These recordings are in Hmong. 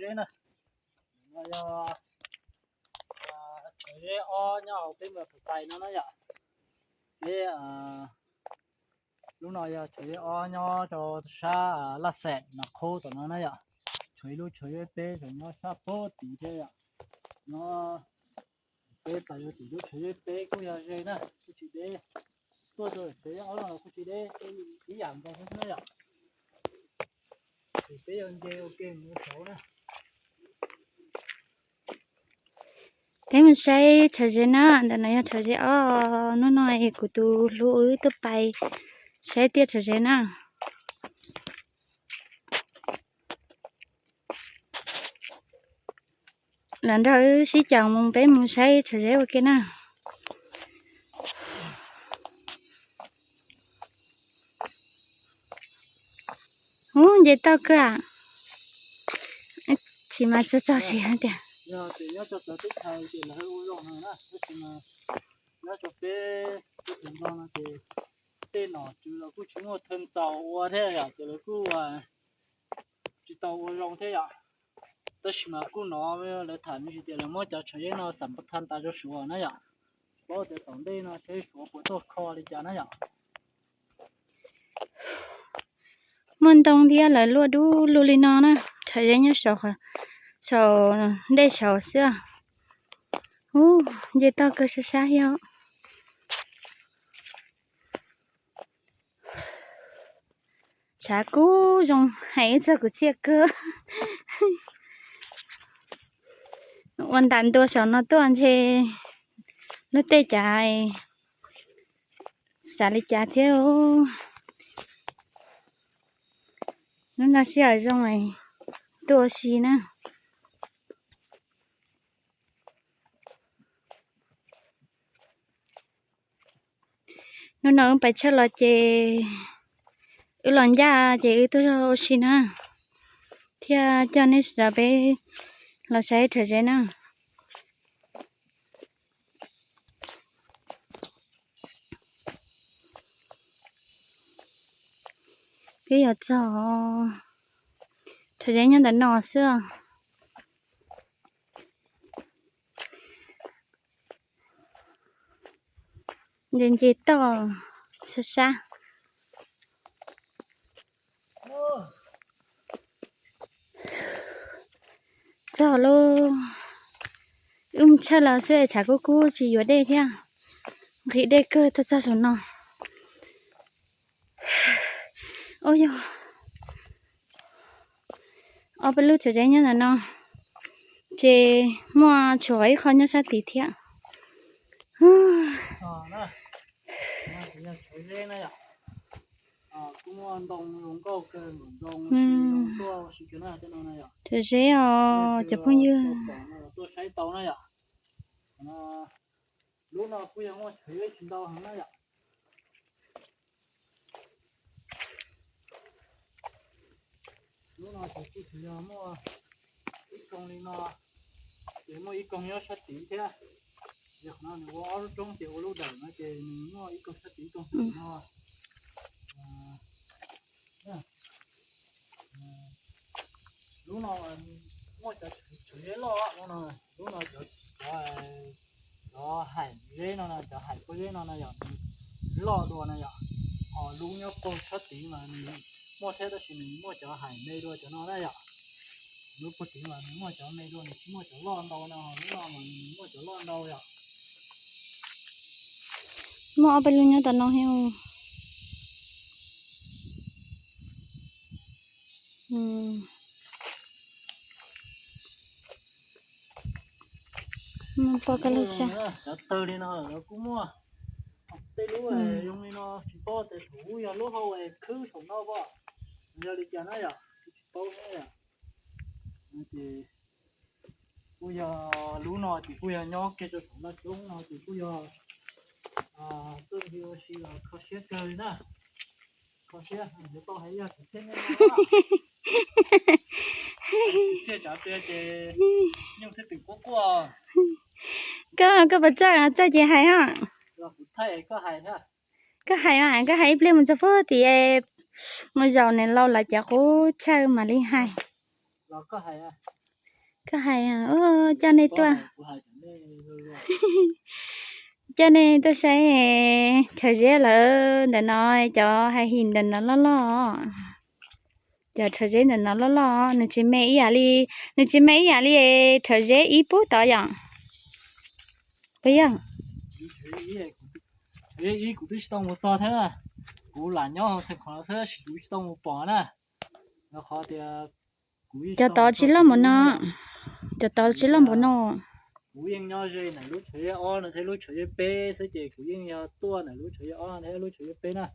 Zeb na, no yog, ah, tshav zeb ob nyob hauv peb npawg Phuv Xais no na yom. Peb, ah, lub no yog tshav zeb ob nyob rau sab, ah, Laj Xeem Nov Qhub tom no na yom. Tshuav ib lub tshav zeb peb tseem nyob sab pem tid thiab yom. No peb tas yog tim lub tshav zeb peb kuj yog ze na, kuj tsis deb. Tuaj rau tshav zeb ob no kuj tsis deb, ib yam nkaus xwb na yom. Ces peb yuav nce ua ke mus saud na. Peb mus saib tshav zeb na, ntawm no yog tshav zeb ob. Hnub no kuv tus hlub wb tuaj pais saib tiaj tshav zeb na. Los nrog wb sib caum mus, peb mus saib tshav zeb ua ke na. Ub, nce toj kawg. Tsis mas txog txog siav tiag. Nyob rau peb teb chaws no ces tej nom tswv los kuj tsis muaj thawj ntxaus ua thiab yom, ces lawv kuj tsis tau ua zoo thiab yom. Tab sis mas kuj hnov lawv tham me ntsis tias lawv muab cov tshav zeb no xam pov thaj tas rau Suav na yom. Paub tias tom ntej no seb Suav puas tuaj kho li cas na yom. Muaj ntoo thiab lawv luaj dub lug li no na, tshav zeb nyob saum, saum ntej saud xwb. Ub, nce toj kawg sab sab thiab. Tshav kub zoo heev, ib txog kuv txiaj kawg. Ua ntam ntua saum no tuaj ntshe luag tej cav xav li cas thiab. Hnub no sij hawm zoo tuaj ua si na. Hnub no wb pais tshawj los ces wb los ncaj ces wb tuaj ua si na, thiaj coj nej sawv daws peb los saib tshav zeb na. Twb yuav txog, tshav zeb nyob ntawm no xwb. Nce nce toj sab sab. Txog lub, wb mus tshawj los xwb tshav kub kub tsis yuav dej thiab, nqhis dej kawg tuaj txog saum no. Ub yog ob peb lub tshav zeb nyob ntawm no, ces muaj tshuav ib qho nyob sab tid thiab. Tshav zeb os cov phooj ywg. Lub no kuj yog muaj tshav zeb tsis ntau heev na yom. Lub no ces kuj tsuas yog muaj ib koog li no, ces muaj ib koog nyob sab tid thiab. Yog qhov no nws ua ob lub roob ces ua lub dawm no ces nws muaj ib koog sab tid ib koog sab tid no. Lub no muaj cov tshav zeb loj loj no, lub no cov, cov haim zeb no, cov haim pob zeb no no yog nws loj dua no yom. Ho lub nyob puag sab tid mas nws muaj thiab tab sis nws muaj cov haim me dua cov no na yom. Lub puag tid mas nws muaj cov me dua, nws tsis muaj cov loj ntau no, ho lub no mas nws muaj cov loj ntau yom. Muaj ob peb lub nyob tom no thiab. Muaj poj kab laj xya. Cov tawg li no lawv kuj muaj. Tej lub zoo li no tsis paub tes thaum ub yog lub hau es khwb saum no pom, yog li cas na yom, tsis paub na yom. Ces kuj yog lub no ces kuj yog nyob kiag rau saum no, lub no ces kuj yog tuaj ncig ua si los kho siab kawg li na. Kho siab, yuav tau hais yog kwv txhiaj nyob no. Kwv txhiaj tsav pliag ces nyuj twb twm quaj quaj. Koj, koj puas txawj, txawj ces hais os. Los kuv thaij koj hais thiab. Koj hais mas, koj hais ib pliag mus txog puag tim mus zaum niam laus lawv cov qub chaw mam li hais. Los koj hais. Koj hais, coj nej tuaj, coj nej tuaj saib rhawv zeb lawm ntawm no, cov hais him ntawm no loj loj. Cov rhawv zeb ntawm no loj loj, nws tsis me ib yam li, nws tsis me ib yam li rhawv zeb ib pub tod yom. Puas yog? Rhawv zeb ib kuv twb tsis tau mus txog thiab, kuv lam nyob hauv Xeev Khuam no xwb tab sis kuv tsis tau mus pom na. Rau qhov tias kuv yeej, cov tod tsis loj npaum no, cov tod tsis loj npaum no. Kuv yeej nyob ze ntawm lub rhawv zeb ob no thiab lub rhawv zeb peb xwb ces kuv yeej yog tuaj ntawm lub rhawv zeb ob no thiab lub rhawv zeb peb na.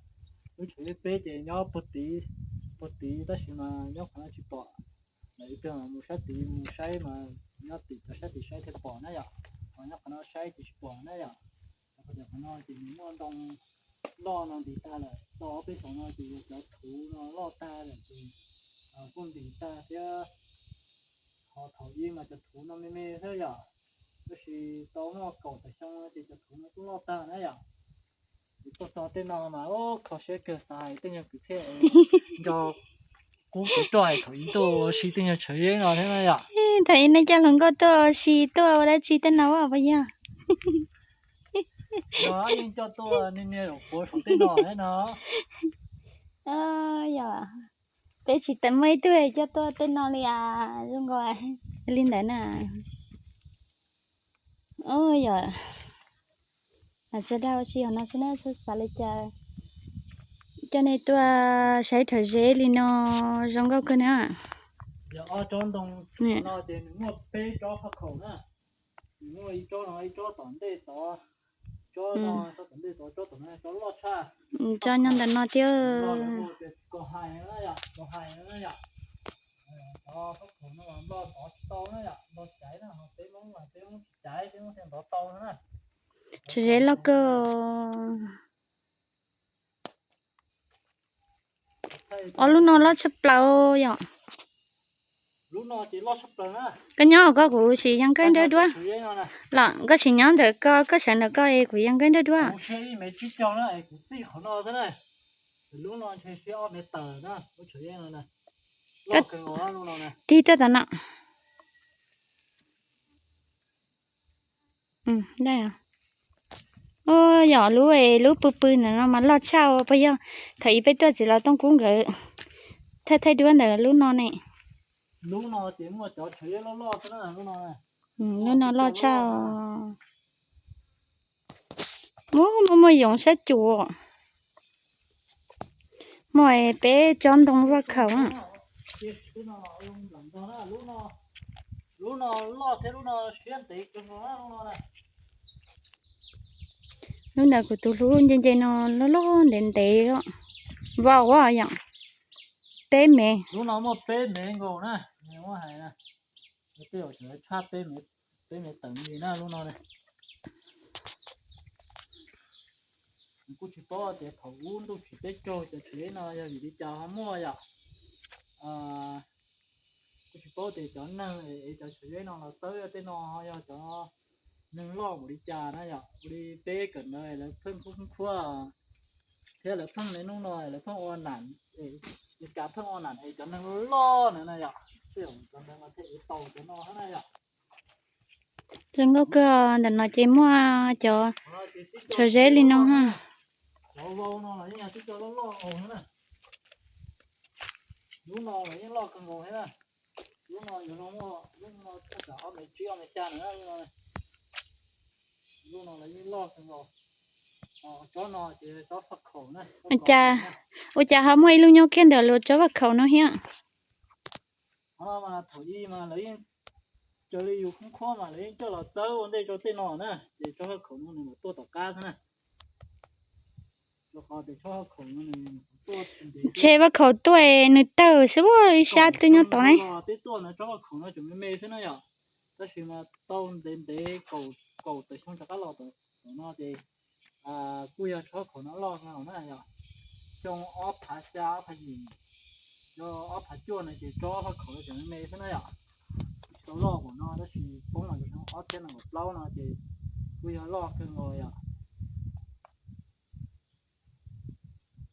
Lub rhawv zeb peb ces nyob puag tid, puag tid tab sis mas nyob qhov no tsis pom. Lawv ib pliag mas mus sab tid mus saib mas nyob tim cov sab tid saib thiaj pom na yom. Ho nyob qhov no saib ces tsis pom na yom. Qhov no ces nws muaj ntoo loj no ntis tag lawm, tau ob peb xyoos no ces yog cov thuv no loj tag lawm ces kuj ntis tag thiab. Ho thaum ub mas cov thuv no me me xwb yom, tab sis tau muaj kaum tawm xyoo no ces cov thuv no kuj loj tag na yom. Kuv tuaj txog tej no mas kho siab kawg, xav hais tej nyuag kwv txhiaj nco qub kuv roj hais thaum ub tuaj ua si tej nyuag rhawv zeb no thiab na yom. Thaum ub nej coj hluas nkauj tuaj ua si tuaj ua dab tsi tej no puas yog? Yeej coj tuaj niaj niaj zaum quav saum tej no thiab no. Yog, peb tsis tau muaj ib tug coj tuaj tej no li as, zoo nkaus li ntawd na. Yog, tsawg dag ua si hauv no xwb na, xav xav li cas coj nej tuaj saib rhawv zeb li no, zoo nkauj kawg na. Yog ob tsob ntoo no ces nws muaj peb tsob faj khaum na. Nws muaj ib tsob no, ib tsob tom ntej tod, tsob no, tsob tom ntej tod, tsob tom no tsob loj tshaj. Tsob nyob ntawm no thiab. Kaus hais na yom, kaus hais na yom. Cov faj khaum no los nploj tod tsis tau na yom, nploj caiv na, ho peb Hmoob mas peb Hmoob tsis caiv, peb Hmoob thiaj ntov tau na. Rhawv zeb loj kawg. Ob lub no loj tshaj plaws yom. Koj nyob hauv ko kuv sim yees koj nrawm duab. Los koj tsis nyob ntawm ko, koj sawv ntawm ko es kuv yees koj nrawm duab. Tig tuaj tom no. Yog lub, lub pw pw ntawm no mas loj tshaj puas yog? Thaum ub peb tuaj txiv Los Tooj Kub nkawd thaij thaij duab ntawm lub no ne. Lub no loj tshaj. Muaj muaj yoov sab cuam. Muaj peb tsob ntoo vaj khaum. Lub ntawd kuv tus hlub nce nce no loj loj ntev ntev, vau yom, peb mev. Lub no muaj peb mev nkaus na, tej zaum tshaj peb mev tawm li na lub no. Kuj tsis paub tias thaum ub ntuj tsim teb raug cov rhawv zeb no yog vim li cas ho muaj yom. Kuj tsis paub tias cov neeg es cov rhawv zeb no los txawb tej no yog cov neeg loj npaum li cas na yom. Ua li peb kawm ntawv lawv pheej khub khub khuab thiab lawv pheej li hnub no lawv pheej ua nam, Meskas pheej ua nam es cov neeg loj loj ntawd na yom. Tej zaum cov ntawd mas thiaj ev tau cov no na yom. Zoo nkauj kawg, ntawm no ces muaj cov rhawv zeb li no ha. Cov vau no los yeej yog tib co loj loj nkaus na. Lub no los yeej loj kawg nkaus thiab na. Lub no yuav zoo, lub no thaj tsam ob mev tsib ob mev xya na lub no. Lub no los yeej loj kawg nkaus. Tsob no ces tsob faj khaum na. Ua cas ho muaj ib lub nyob kiag ntawm luag tsob faj khaum no thiab? Qhov no mas thaum ub mas lawv yeej, raws li yus khoob khuab mas lawv yeej coj los txawb ua ntej rau tej no na, ces tsob faj khaum no nws mam tuaj tom qab xwb na. Rau qhov tias tsob faj khaum no nws tuaj tsis ntev. Ntshe faj khaum tuaj nws tawg xwb, ib sab twb nyob tod ne. Peb tuaj no tsob faj khaum no tseem me me xwb na yom. Tab sis mas tau ntev ntev kaum, kaum tawm xyoo rov qab los tom no ces kuj yog tsob faj khaum no loj heev na yom. Xyoo ob phav xya ob phav yim, yog ob phav cuaj no ces tsob faj khaum no tseem me me xwb na yom. Tsis tau loj npaum no tab sis poob los rau xyoo ob txhiab nees nkaum plaub no ces kuj yog loj kawg nkaus yom.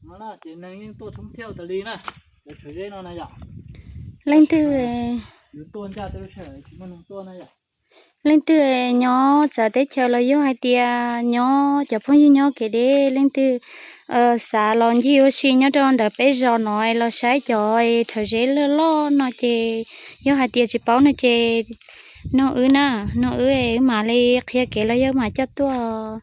No na ces neeg yeej tuaj thoob thiab tas li na, cov rhawv zeb no na yom. Leej twg Leej twg nyob txawv teb chaws los yog hais tias nyob cov phooj ywg nyob kev deb, leej twg xav los ncig ua si nyob rau ntawm peb zos no los saib cov rhawv zeb loj loj no ces yog hais tias tsis paub no ces nug wb na, nug wb wb mam li qhia kev los yog mam coj tuaj.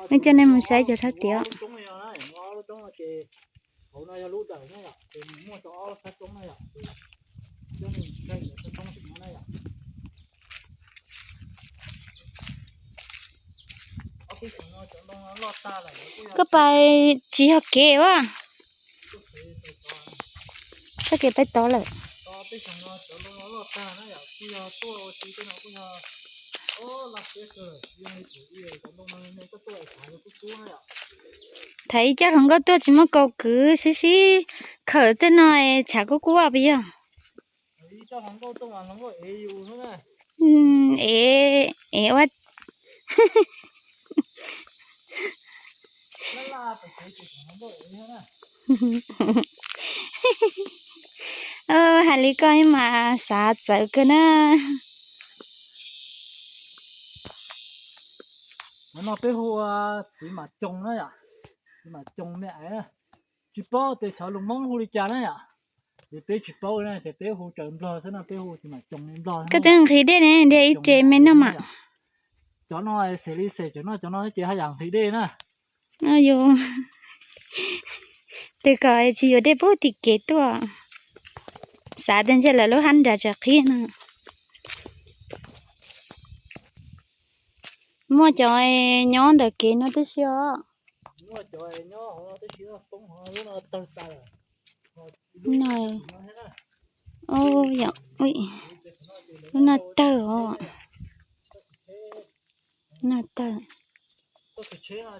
Wb coj nej mus saib cov sab tim. Koj pais tsis yog kev a. Txoj kev pais tod lawm. Thaiv ib coj hluas nkauj tuaj tsis muaj kaus kwv, sib sib khawm tej no tshav kub kub puas yog? Ev, ev ua hais li koj mas xav txawv kawg na. No peb hu ua txiv mam coos na yom, txiv mam coos me aiv na. Tsis paub tias xyov lus Hmoob hu li cas na yom, ces peb tsis paub na ces peb hu raws Nplog xwb no, peb hu txiv mam coos li Nplog. Koj twb nqhis dej ne, ntiag ib re me noj mas. Cov no xes li xes cov no, cov no ces haj yam nqhis dej na. Yus tes kom tsis yuav dej pub tim kev tuaj, xav tias ntshe lawv lub hab nram tseem qhib no. Muaj cov nyob ntawm kev no tib si os. Lub no tawg os. No tawg. Txoj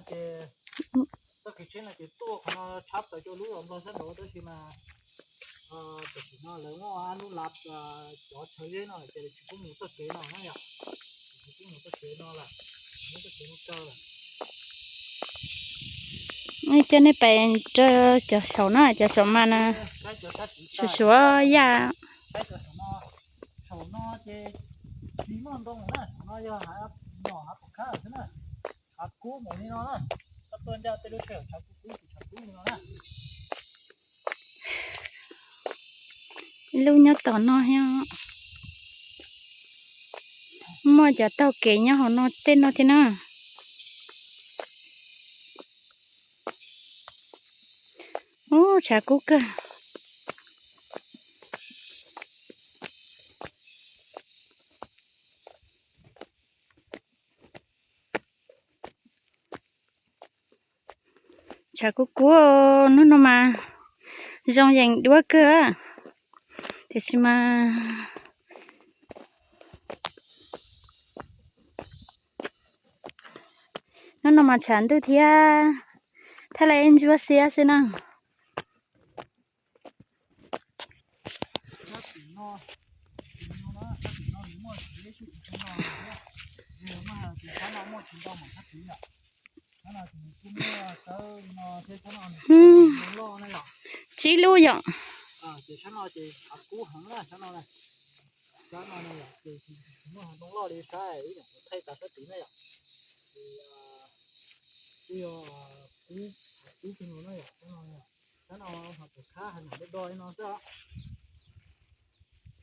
kev tsheb no ces tuaj qhov no tshab plaws rau lub zos Nplog sab nraud tab sis mas tam sim no lawv muaj lub lab cov chaw zeb no ces lawv tsis pub mus txoj kev no na yom, tsis pub mus txoj kev no lawm, muab txoj kev no kaw lawm. Coj nej pais rau cov saum no, cov saum mas na, suav suav yaj. Saum no ces tsis muaj ntoo na, saum no yog hav, hav pom khab xwb na, hav kub mus li no na, koj tuaj ncaj tej lub sij hawm tshav kub kub ces tshav kub li no na. Lub nyob tom no thiab, muaj cov taug kev nyob hauv no tej no thiab na. Ub, tshav kub kawg. Tshav kub kub, hnub no mas zoo yeem duab kawg, tiam sis mas hnub no mas tshav ntuj thiab, thaj lais ntsuab xiab xwb na. Tsib lub yom.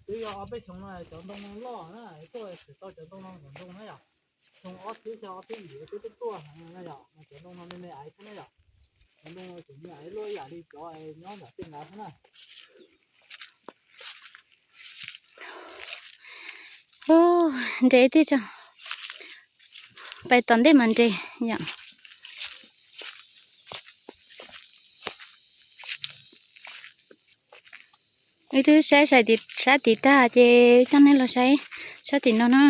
Twb yog ob peb xyoo no cov ntoo no loj na, tuaj tsis tau cov ntoo no kom ntoo na yom. Xyoo ob txhiab xyoo ob txhiab yim twb tuaj tuaj na yom, cov ntoo no me me aiv xwb na yom. Cov ntoo no tseem me aiv luaj ib yam li cov nyob nram tej nkav xwb na. Nres tiag tso, pais tom ntej mas nres yom. Wb twb saib sab tim tag ces coj nej los saib sab tim no na.